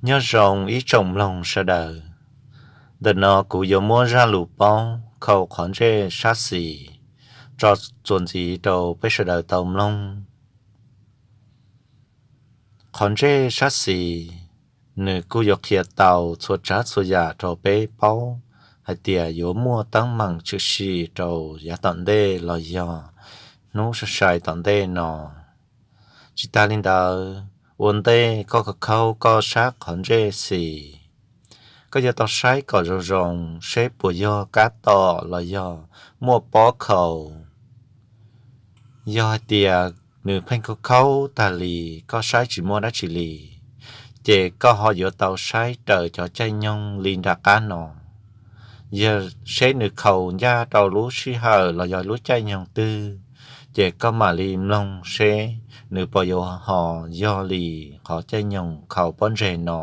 Nyob zoo ib tsoom mloog sawv daws, ntawm no kuv yuav muab zaj lus paub khaus qhov ntsej sab xis tso txuas ntxiv rau peb sawv daws tau mloog. Qhov ntsej sab xis nws kuj yuav qhia tau txhua tsav txhua yam rau peb paub hais tias yuav muaj teeb meem tshwm sim rau yav tom ntej los yog hnub sai sai tom ntej no. Tsis tas li ntawd, ua ntej koj khaus koj sab qhov ntsej xis, koj yuav tau saib kom zoo zoo seb puas yog kab tom los yog muaj pob khaus. Yog hais tias nws pheej khaus khaus tag li, koj saib tsis muaj dab tsi li, ces koj ho yuav tau saib raws cov caij nyoog li nram qab no. Yog seb nws khaus ncaj rau lub sij hawm los yog lub caij nyoog twg, ces koj mam li mloog seb nws puas yuav ho yog li qhov caij nyoog khaus pob ntseg no.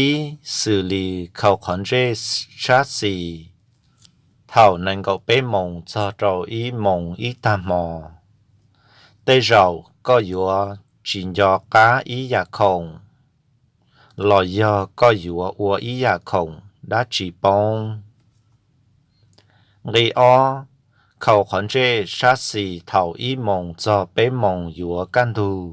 Ib, xws li khaus qhov ntsej sab xis thaum nees nkaum peb moos txog rau ib moos ib tag hmo, tej zaum koj yuav tsis nco qab ib yam khoom los yog koj yuav ua ib yam khoom dab tsi poob. Nqi ob, khaus qhov ntsej sab xis thaum ib moos txog peb moos yuav kaj ntug.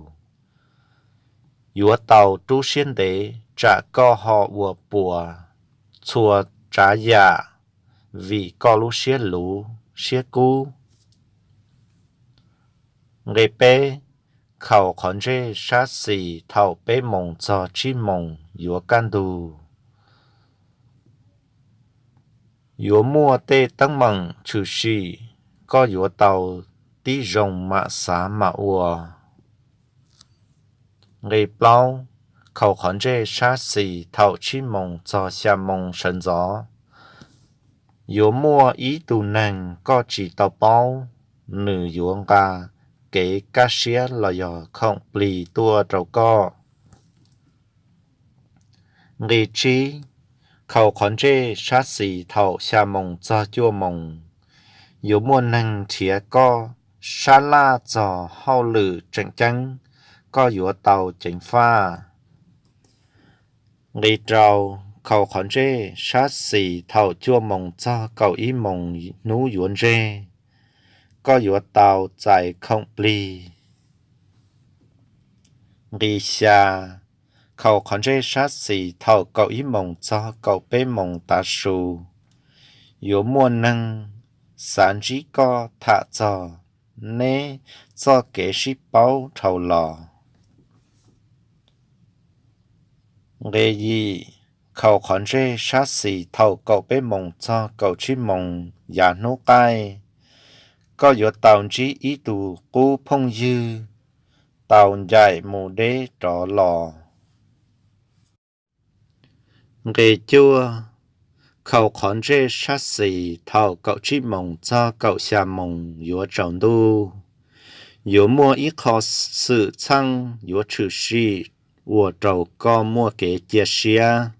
Yuav tau rub siab ntev tsam koj ho ua puas txhua tsav yam vim koj lub siab luv siab kub. Nqi peb, khaus qhov ntsej sab xis thaum peb moos txog tsib moos yuav kaj ntug. Yuav muaj tej teeb meem tshwm sim, koj yuav tau tib zoo mam xav mam ua. Nqi plaub, khaus qhov ntsej sab xis thaum tsib moos txog xya moos sawv ntxov. Yuav muaj ib tug neeg koj tsis tau paub, nws yuav nqa kev kaj siab los yog khoom plig tuaj rau koj. Nqi tsib, khaus qhov ntsej sab xis thaum xya moos txog cuaj moos. Yuav muaj neeg nrhiav koj sab laj txog hauj lwm tseem ceeb, koj yuav tau ceev faj. Nqi rau, khaus qhov ntsej sab xis thaum cuaj moos txog kaum ib moos hnub yuav ntseg, koj yuav tau txais khoom plig. Nqi xya, khaus qhov ntsej sab xis thaum kaum ib moos txog kaum peb moos tav su, yuav muaj neeg xav ntsib koj tham txog neb txoj kev sib paub dhau los. Nqi yim, khaus qhov ntsej sab xis thaum kaum peb moos txog kaum tsib moos yav hnub qaij, koj yuav tau ntsib ib tug qub phooj ywg tau ncaim mus deb rov los. Nqi cuaj, khaus qhov ntsej sab xis thaum kaum tsib moos txog kaum xya moos yuav tsaus ntuj, yuav muaj ib qho xwm txheej yuav tshwm sim ua rau koj muaj kev cia siab.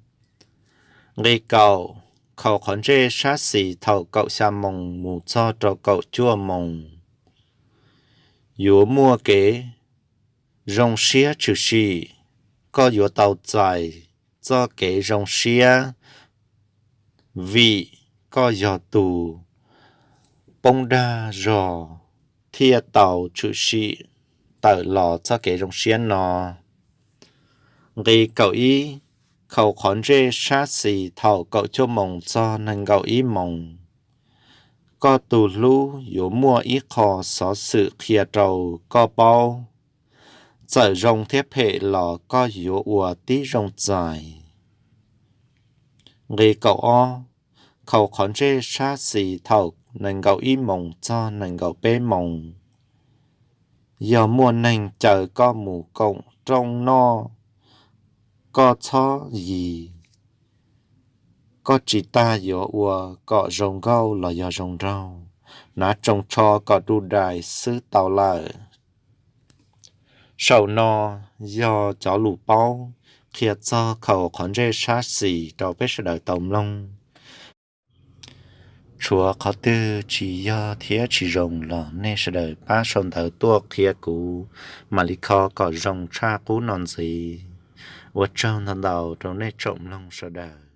Nqi kaum, khaus qhov ntsej sab xis thaum kaum xya moos mus txog rau kaum cuaj moos, yuav muaj kev zoo siab tshwm sim, koj yuav tau txais txoj kev zoo siab vim koj yog tus poob dag zog thiaj tau tshwm sim tawm los txoj kev zoo siab no. Nqi kaum ib, khaus qhov ntsej sab xis thaum kaum cuaj moos txog nees nkaum ib moos, koj tus hlub yuav muaj ib qho xov xwm qhia rau koj paub. Txawm zoo thiab phem los koj yuav ua tib zoo txais. Nqi kaum ob, khaus qhov ntsej sab xis thaum nees nkaum ib moos txog nees nkaum peb moos, yog muaj neeg caw koj mus koom rooj noj, koj txhob yis. Koj tsis tas yuav ua kom zoo nkauj los yog zoo nraug, hnav tsoos tsho kom du dais xwb tau lawm. Saum no yog cov lus paub qhia txog khaus qhov ntsej sab xis rau peb sawv daws tau mloog. Tshuav qhov twg tsis yog thiab tsis zoo los nej sawv daws pab sau ntawv tuaj qhia kuv mam li kho kom zoo tshaj qub no ntxiv. Ua tsaug ntau ntau rau nej tsoom mloog sawv daws.